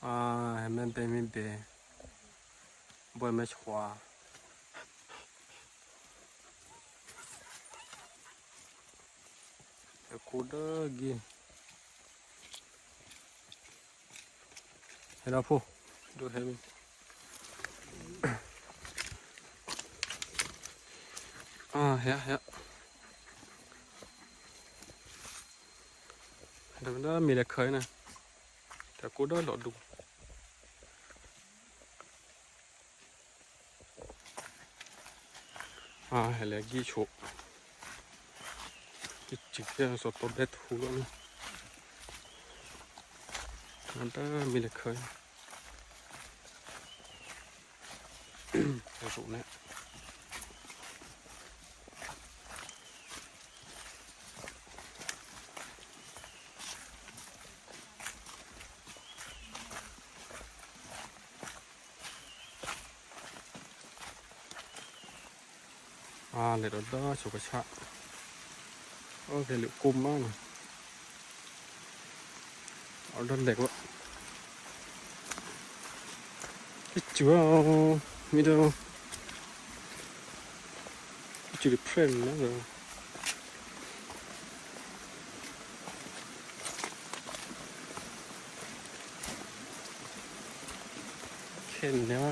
ອ່າ ໃຫ້ມັນໄດ້ມີເບ ບໍ່ແມ່ນຂວາ ແຕ່ກູເດີກີ ເຫັນແລ້ວພຸ້ນ ດູເຫັນ ອ່າ ເຫັນ ເຫັນ ເຫັນແລ້ວ ມີແຕ່ເຄີຍນະ ແຕ່ກູເດີລໍດູ. ອ່າ ເຫັນແລ້ວ ກິໂຊະ ກິຈິກ ເປັນສອດໂຕເບັດຫູ ອັນເດີ ມີແຕ່ເຄີຍ ໃນສູນນີ້. ອ່າ ເລັດອອດເດີ ສຸກະຊະ ໂອເຄ ເລັດກຸມມານະ ອອດເດີເລັກວະ ກິດຈຸ ມີແຕ່ Actually friend ນະ ເຫັນແລ້ວ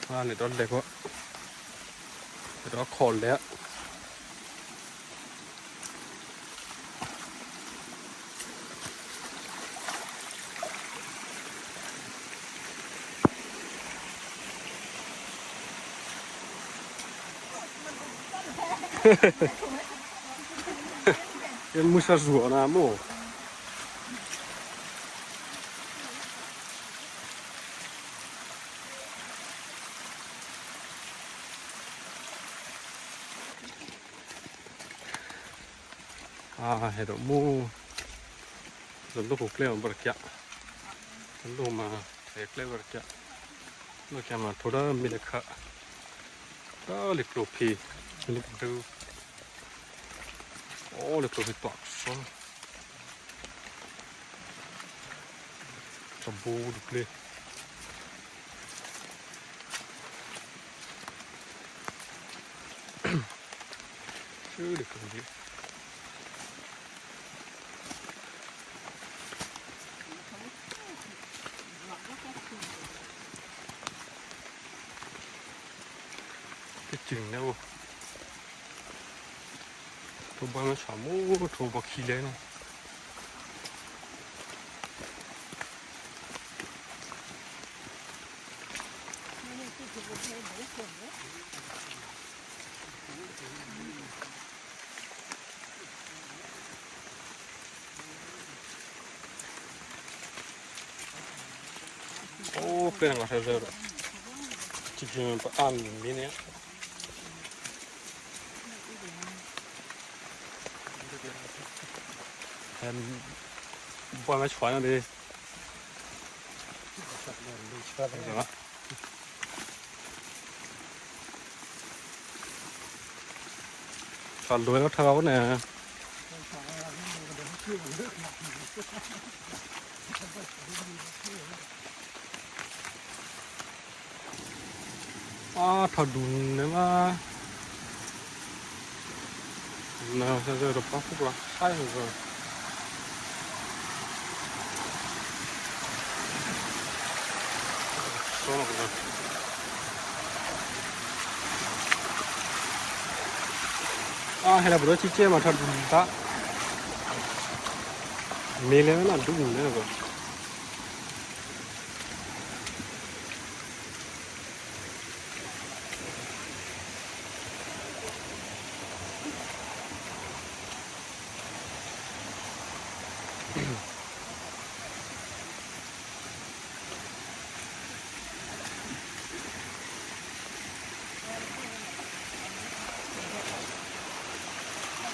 ອ່າ ເນັດອອດແລັກວະ ເນັດອອດຄອນແລ້ວ È musa suona, mo. ອ່າ ເຫັນດອກໝູ່ ລຳລູກແກ້ວບໍ່ໄດ້ກະ ລຳລູກມາແກ້ວບໍ່ໄດ້ກະ ມາແກ້ວມາໂທດາມິລະຄະ ກໍເລັກໂລພີ ເລັກໂລ ໂອ້ ເລັກໂລພີປາກຊອຍ ສະບູດຸເລ ເອີ ເດັກຄົນນີ້ ທີ່ຈິງແລ້ວ ໂທບໍ່ມາຖາມ ໂອ້ ໂທບໍ່ຂີ້ເລີຍນະ. ໂອ້ ເປັນຫຍັງວະ ເທີເທີ ຈິງໆ ປະອານມີແນວ ແມ່ນ ບໍ່ແມ່ນຊວນເດ້. ສອນໂດຍເນາະ ເທົ່າເນາະ ອ້າ ຖ້າດຸນແມ່ນວ່າ ນະ ເຈົ້າ ເຈົ້າ ເຈົ້າ ປາກພຸກລະ ໃສ່ເຈົ້າ ອ້າ ໃຫ້ລະບໍ່ໄດ້ຊິເຈມາ ຖ້າດຸນຕະ ເມເລນະ ດຸນແລ້ວກໍ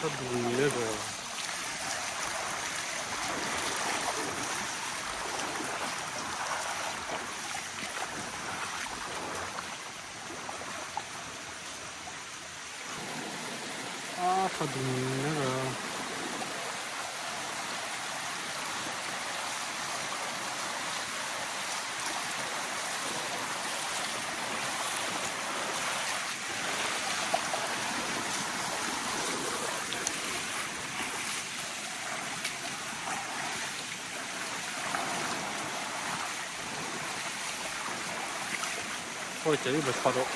ຖ້າດູເລີຍກໍ ໂອ້ ເປັນຫຍັງວະ ເທີເທີ ເທີເທີ ໂອ້ ອາ ດິນນະ. ໂອ້ຍ ເຈັບບໍ່ພໍດອກ.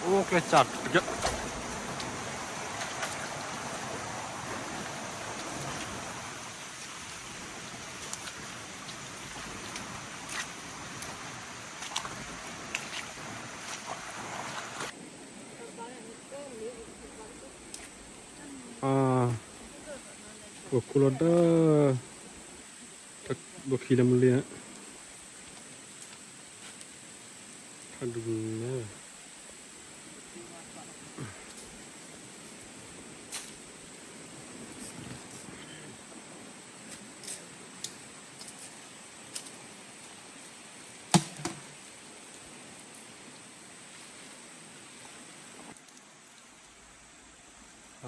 ໂອ້ ເກືອບຈັດເຍາະ. ອາ ໂອ້ ຄູໂລເດີ ຈັກບໍ່ຂີ່ລຳເລຍ ຖ້າດູແລ້ວ.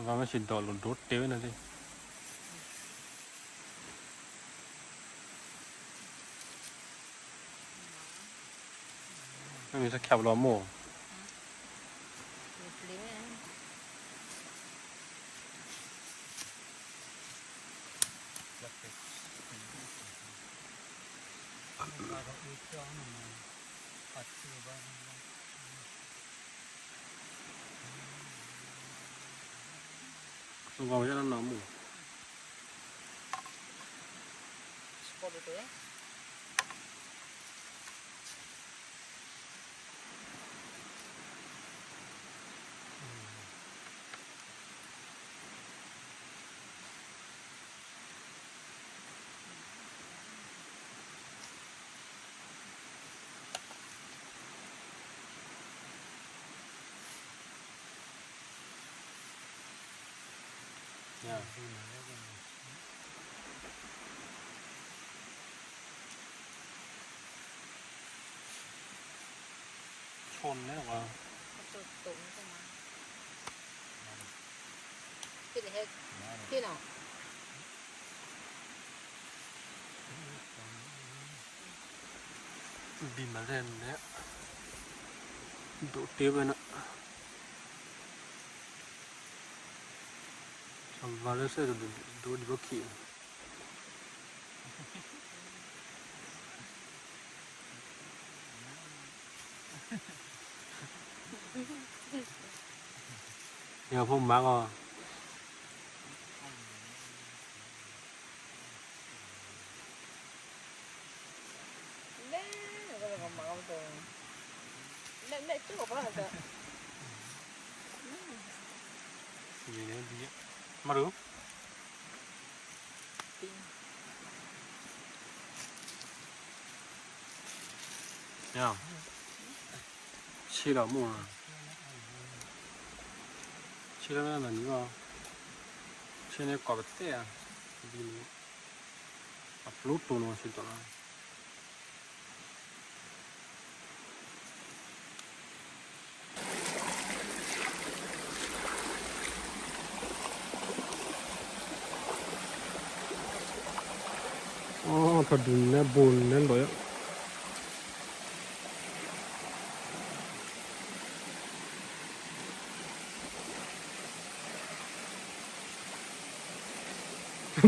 ວ່າມັນຊິໂດດ ໂດດເຕັມນັ້ນຕິ. ມັນມີສັກແຄບລໍໂມ. ຊົນແລ້ວວ່າ ພີ່ນ້ອງ ດິນມາແລ່ນແລ້ວ ໂດດເຕັມເລີຍນະ. ສຳວ່າເລີຍເຊີໂດດ ໂດດບໍ່ຂີ່. ເອີ ຜົມມັກເອົາ ມາດູ. ເນາະ ຊິລະໝູ່ ຊິລະແມ່ນອັນນີ້ບໍ່ ຊິໃນກອບແຕ່ ດີ ອັບໂຫຼດໂຕເນາະ ຊິໂຕເນາະ. ອໍ ຖ້າດິນແນວໂບນແນວດອຍ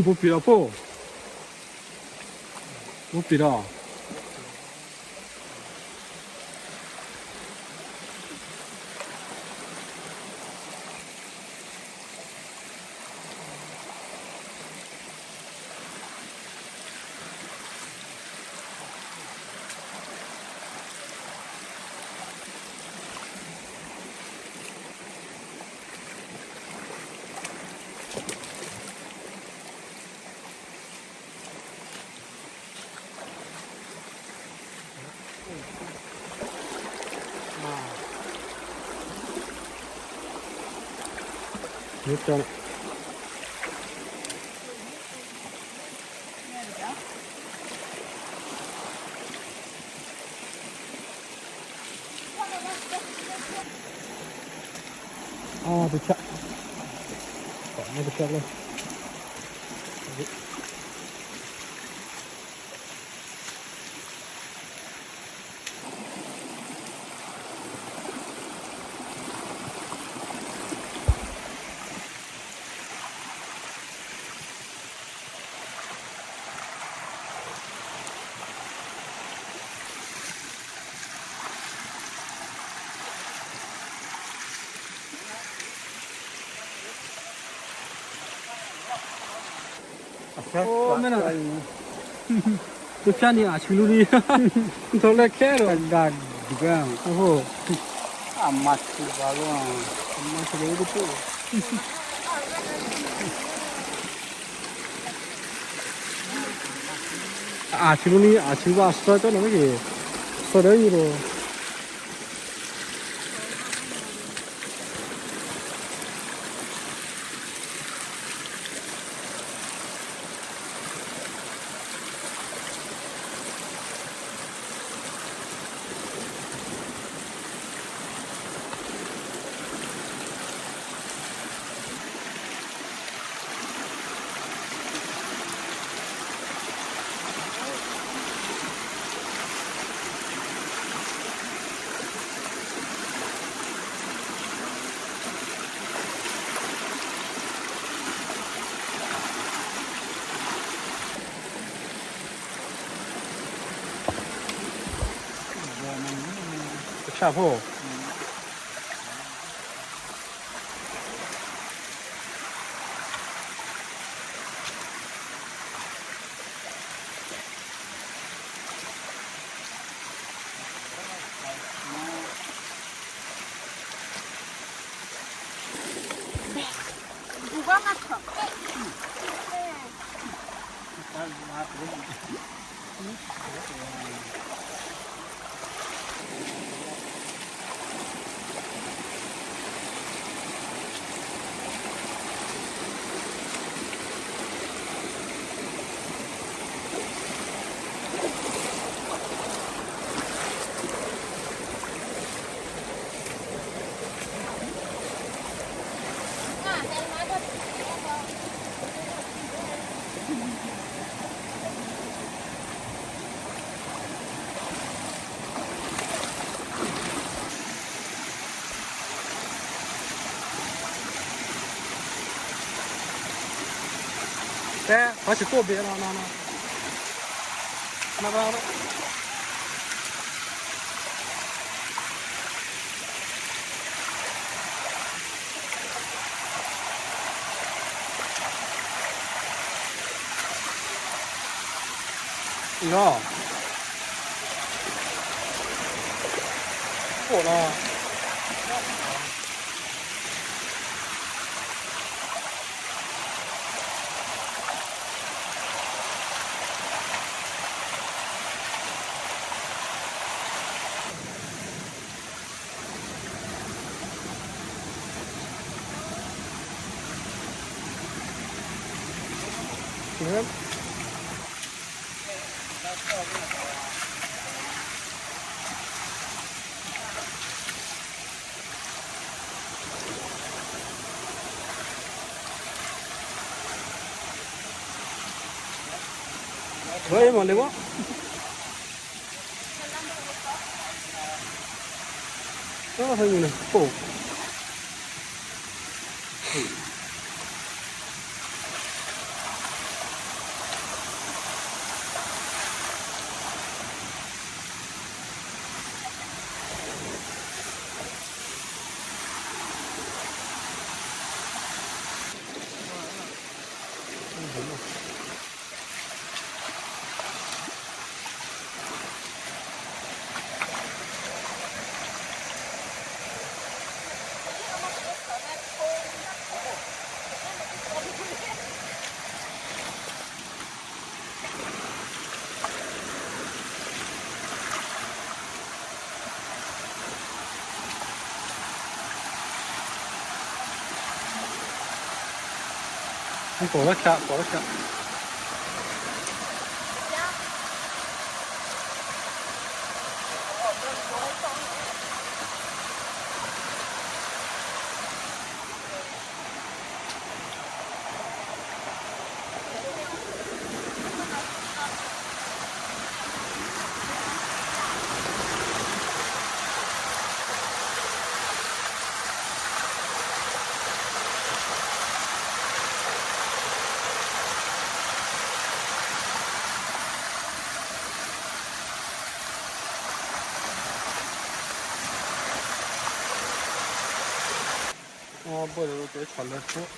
ບໍ່ປິດເອົາໂພ ບໍ່ປິດເອົາ. ເຮັດຈັ່ງ Aa, pechak. Pechak lah. Aa, mena. Tuh cani, aa, chulu ni. Tole kero. Dag juga. Oho. Aa, machu balo. Machu balo tu. Aa, chulu ni, aa, chulu ba, so to na ke. So da ni ro. Chapo. Te, pasi ko be na na na. Na ba na. Io. Ora. Oi, male wa. Oh, hai muna. Oh. Ancora qua, ancora qua. ອໍ ເບີດໂຕເອງ ເຂົາເລີຍໂພດ.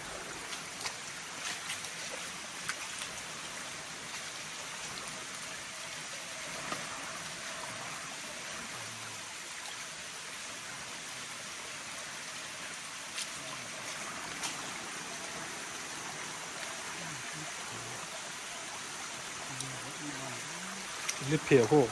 ລິບເພຍໂພດ.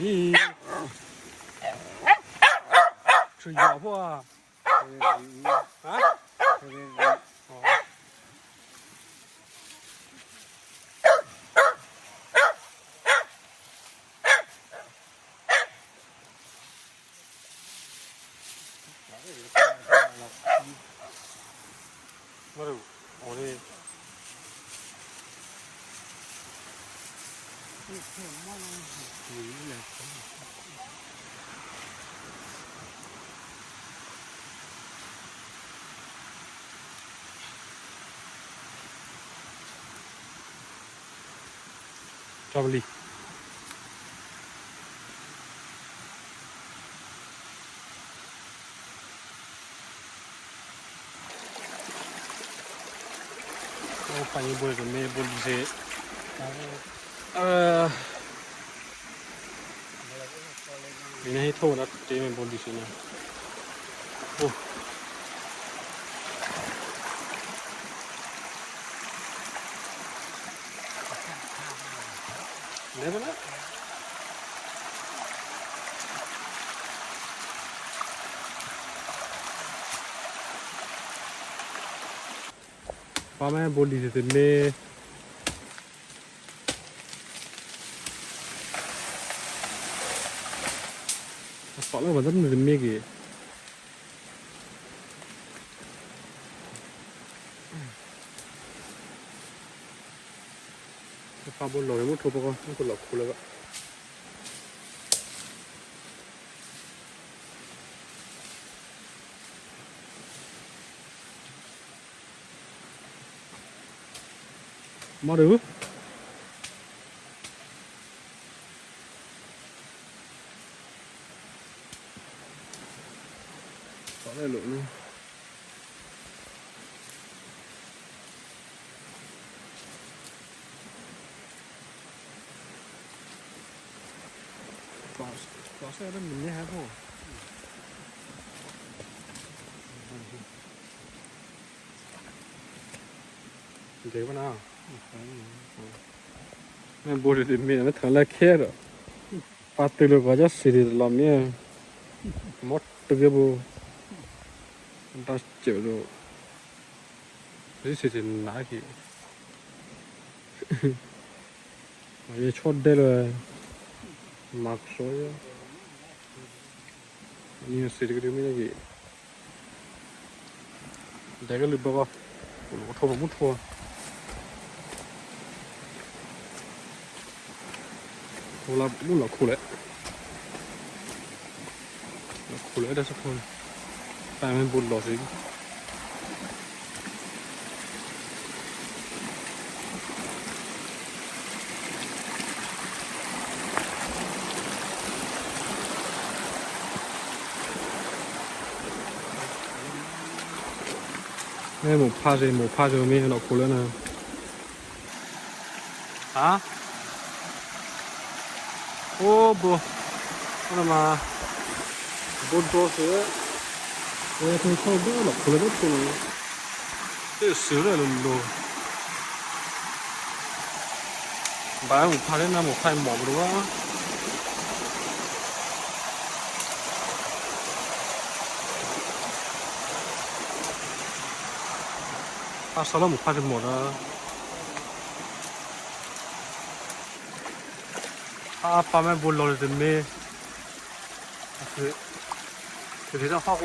ນີ້ ຄືຢາກພວກ ຮະ? ອໍ. ມາດູ ໂອເຄ. ສະຕໍເບີຣີ. ໂອ້ ໄປຢູ່ບໍລິເວນເມໂບລິເຊ ເອີ ມີໃນໂທນະ ເຕເມໂບລິເຊນະ ໂອ້. ເລີຍບໍ່ລະ ປາແມ່ບໍ່ດີເຕັມເມ ປາແມ່ບໍ່ດີເຕັມເມກີ ປາບໍ່ຫຼອກໃຫ້ໝົດທົ່ວປະກອນ ມັນກໍຫຼອກຄູແລ້ວກໍ ມາດູ ປາໄດ້ໂລດໜຶ່ງ. ປາ ປາແຊບນັ້ນມັນແນ່ແທ້ພໍ່ ເດີມານະ ແມ່ນບໍ່ໄດ້ເປັນເມນ ມັນເຖິງລະແຄ່ດອກ ປາຕື່ນລະກວ່າຈະຊິໄດ້ລອມເມຍ ໝົດ Tunggu bu. Antas jolo. Jadi sisi naki. Ayo chot de lo. Makso ya. Ini sisi gede mi lagi. Daga lu baba. ໂອ້ ໂທມາໝົດທົ່ວ ໂທລະໝົດລະຄູແຫຼະ ລະຄູແຫຼະໄດ້ສັກຄົນ ແຕ່ມັນບຸນລໍຊິ ແມ່ໝູພາຊິ ໝູພາຊິມີດອກຄູເລີຍນະ ຮະ ໂອ້ ບໍ່ ອັນນັ້ນມາ ບຸນໂຕເສືອ ເອີ ເພິ່ນເຂົ້າເດີດອກຄູເລີຍນະ ເສືອເລີຍໂລ ບາຍໝູພາເລີຍນະ ໝູພາໝໍກວ່າ ພາຊາລະໝູພາຈະໝົດລະ ອາ ປາແມ່ບຸນໂລເຕັມເມ ຄື ຄືທີ່ເຮົາ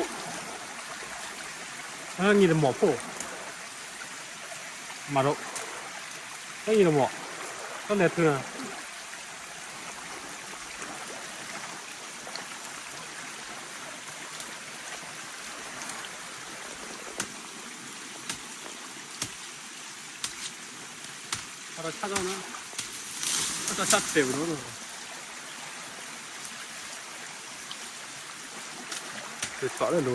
ເອີ ນີ້ລະໝໍໂພ ມາໂລ ເອີ ນີ້ລະໝໍ ກໍແລເທື່ອ ອ Ara chata na. Ata chat te bro. Te tale lo.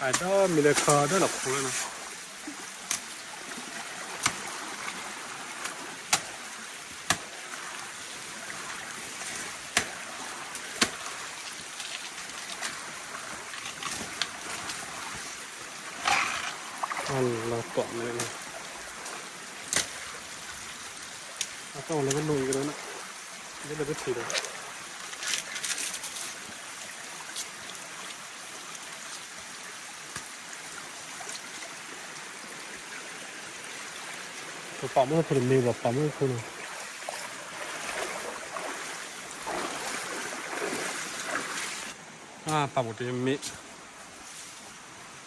Ai da mi le kha da la khula na. Alla, tånge. Ata ole ben noi gre na. Gre be thira. Pamo pur me ba pamo pur. Ah, pamo te me.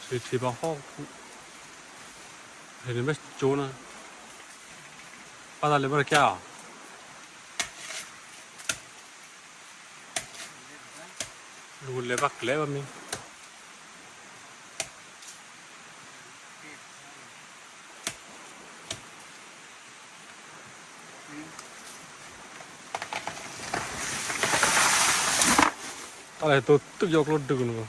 Se te ba ho. He ne me chona. Pata le ba kya. Lu le ba kle ba me. Ale to tuk yok lo dugno.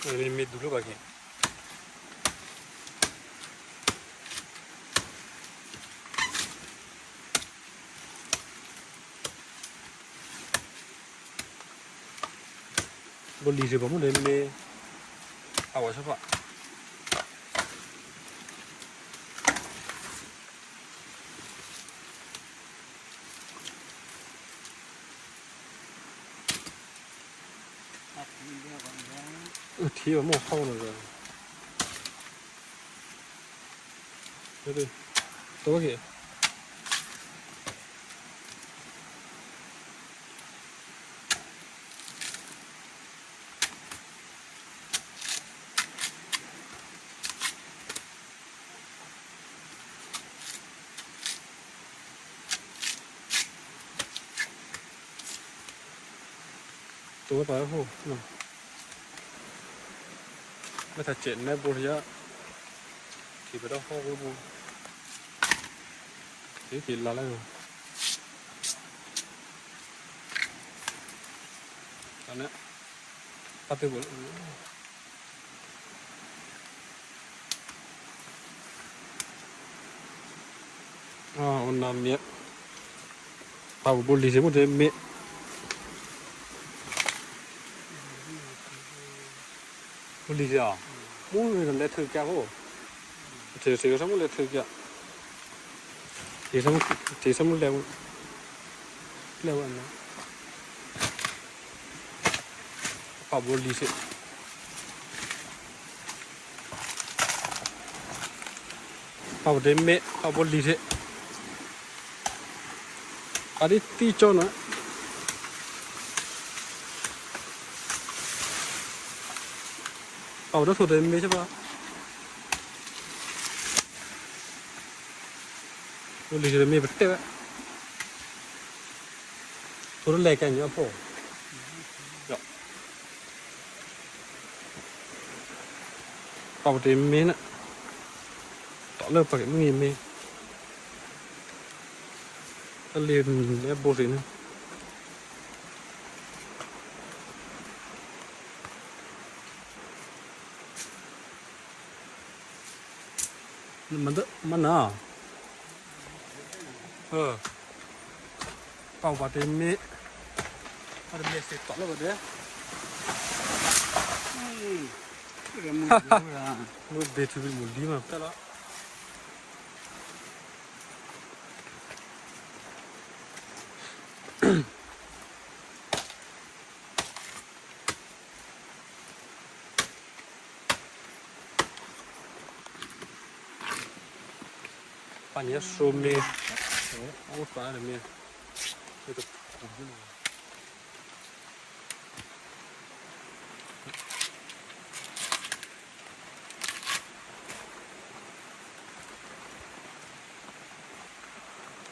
Ale me dulo bagi. Bo li se ba mo le me. Awa sa pa. Ih, thie ba mo khau na ga. Ih, to ke. To pa ho na. Me ta chen me bo ya. Ki pe da ho bo. Ki ki la la. Ana. Pa te bo. Ah, ona me. Pa bo li se mo de me. Bo li se a. Mo le thu kya ho. Te se sa mo le thu kya. Te sa mo, te sa mo le. Le wa na. Pa bo li se. Pa bo de me, pa bo li se. A di ti cho na. Pa bo de thu de me se pa. Bo li se de me pa te. Thu de le ka ni pa. Ya. Pau te me na. To le pa ke me me. Ta le ne bo se na. Man da, man na. Ih. Pau ba te me. Ba te me se to lo ba de. Ih. Mu de tu mu di ma. Ta la. Pani ya so me. O pa de me.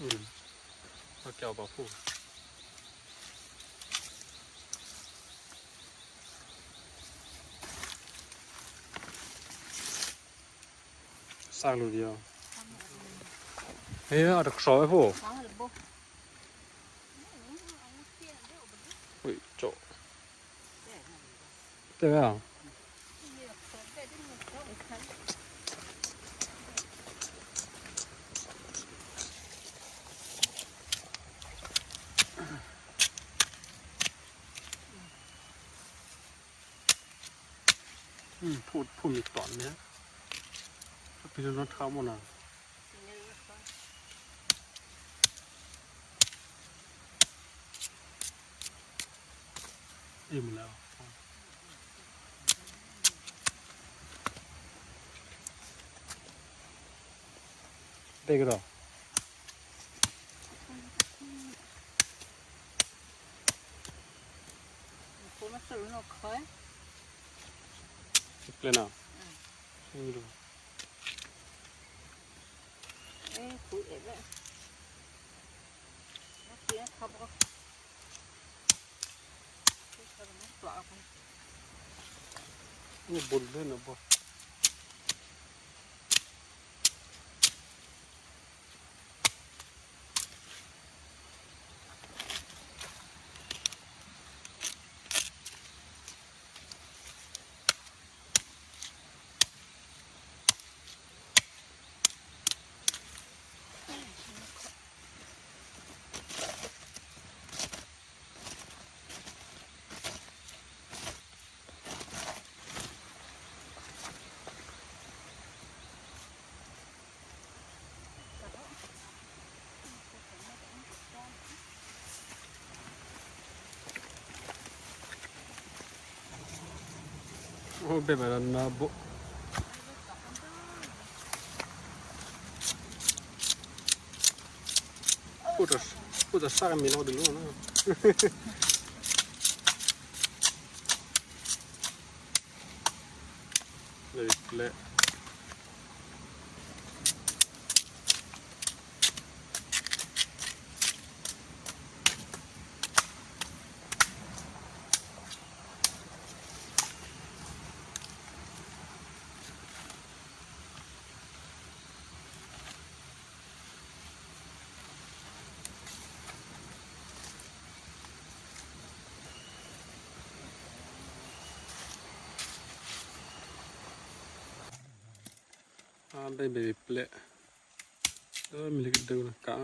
ອືມ ເອົາແກ້ວປາພູ ສາກລູກດຽວ ເຮີ້ຍ ເອົາແຕ່ສອງໄປພຸ້ນ ໂອ້ຍ ໂຈະ. ເຈົ້າ ອືມ ພູດ ພູດມີຕອນເນີ້ຍ ເປັນລົງເທົ້າໝົດນະ. ອີ່ມແລ້ວ ໄດ້ກະດອກ ເລີຍເນາະ ອືມ. ໂອ້ ບົນເລີຍນະບໍ່. ໂອ້ ແບບນັ້ນນະບໍ່ ພຸດ ພຸດ ສາກມີເນາະ ເດີເນາະ. ເລີຍແຫຼະ. ອາ ໄດ້ເບເປລະ ເອີ ມີເລັກເດີນະກະ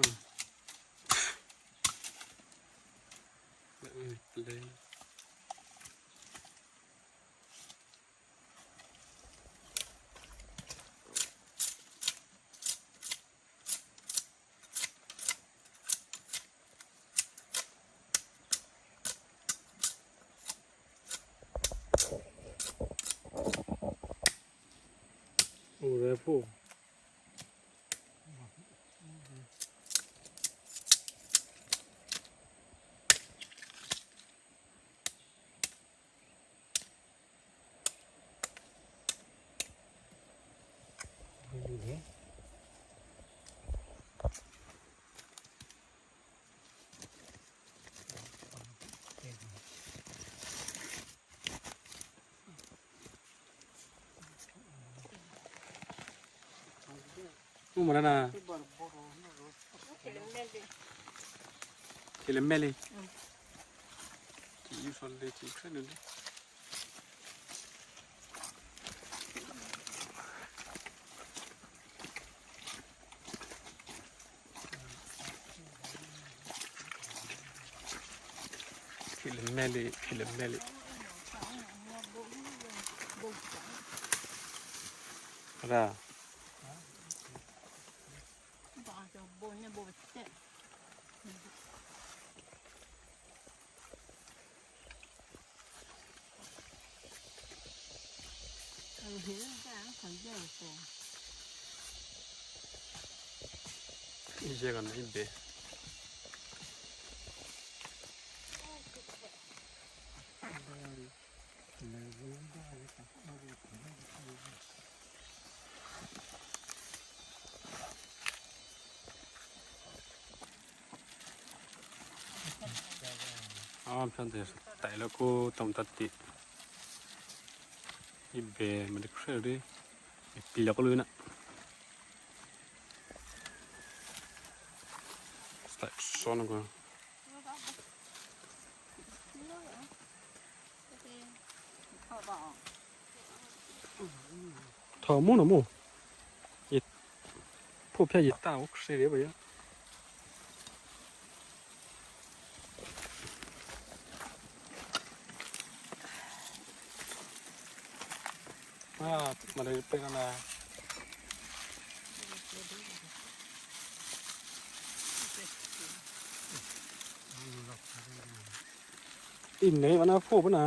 ເບເປລະ. ໂອ້ ແລ້ວພຸ້ນ. ໂອ້ ມາແລ້ວນະ ເຄລະແມເລ ອືມ ເຄລະແມເລ ເຄລະແມເລ ລາ Aa, pjante stai lako tamtati. Ibe made khredi. Ipi lako luna. Stai sonoko. Tha mo na mo. Ye. Pho phya ye ta ok se re ba ya. Ah, mare pe na. Im ne mana pho na.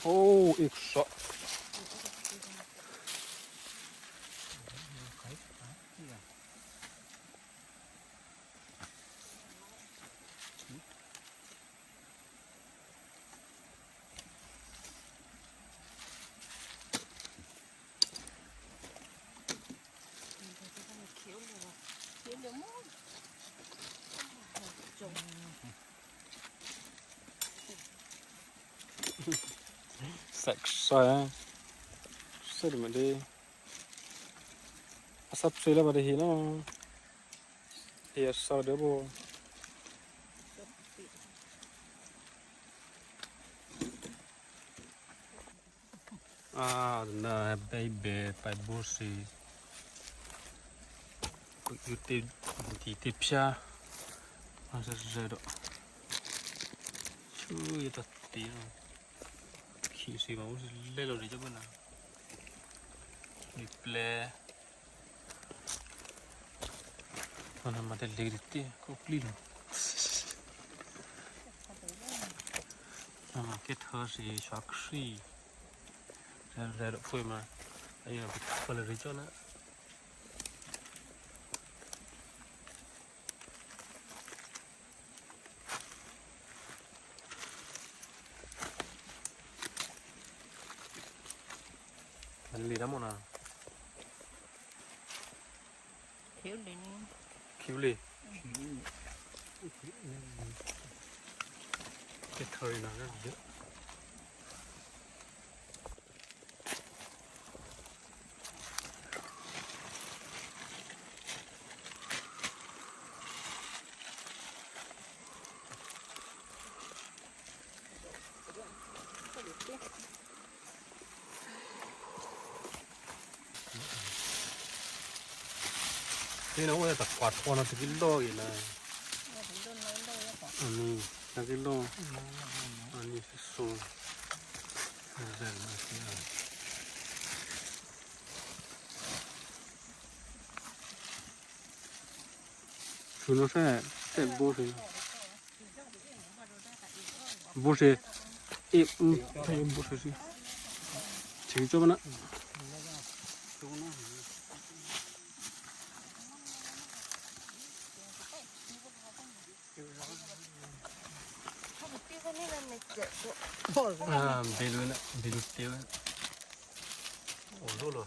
Oh, iksa. Sexy. Sexy mah deh. Asap sui lah pada hina. Iya, saw deh, bo. Ah, na, baby, pai bosi. Ku yuti, yuti tipsa. Masa susah dok. Cu, ya tati. Ki si mau lelo di coba na. Di play. Mana mata liriti ko plilo. Nama ke thasi saksi. Dan dan foi ma. Ayo, pala rejo na. Mali da mona. Kiuli. Kiuli. Kiuli. Ke thori na na. Ni na, o ya ta kwat ko na ta ki lo ina. Ani, ta ki lo. Ani, so. Su no se, se bo se. Bo se. E, mm, bo se si. Chiki cho bana. Ah, belu na, belu teu. Oh, dulu.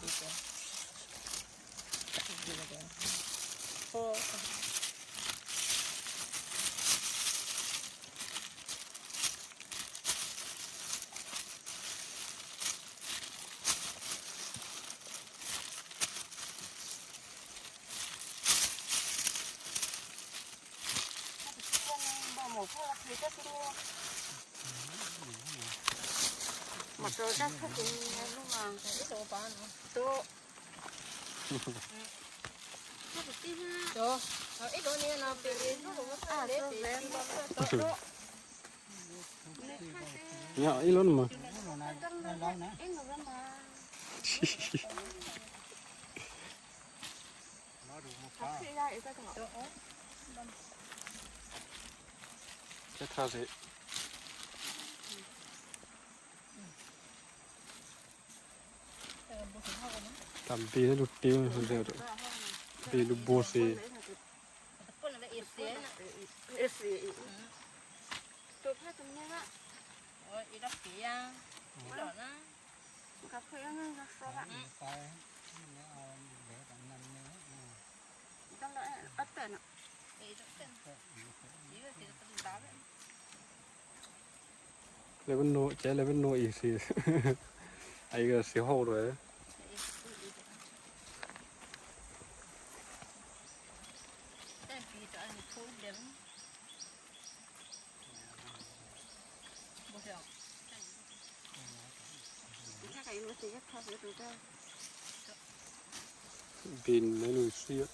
Ya, ilon ma. Ke thase. Tampi na du tiu su se. Pi lu bo se. Level no, c'è level no easy. Ai ga si ho do. Bin ne lu sia.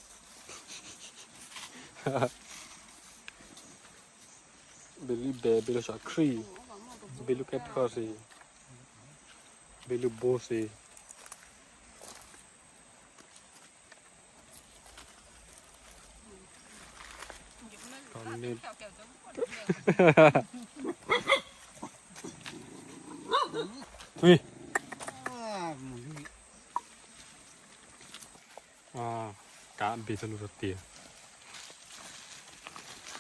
Beli be, beli sa kri. Beli ke pasi. Beli bosi. Ui. Ah, ka bi sa lu sa tia.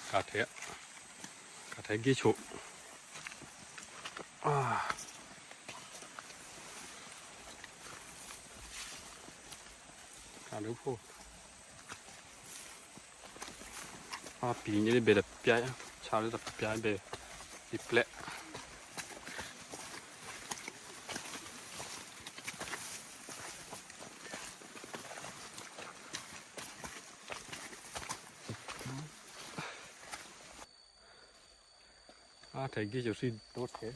Ka the. Ka the gi chu. Ah. Ka lu pho. A pi ni de be da pia, cha de da pia be. I ple. A te gi jo si do te.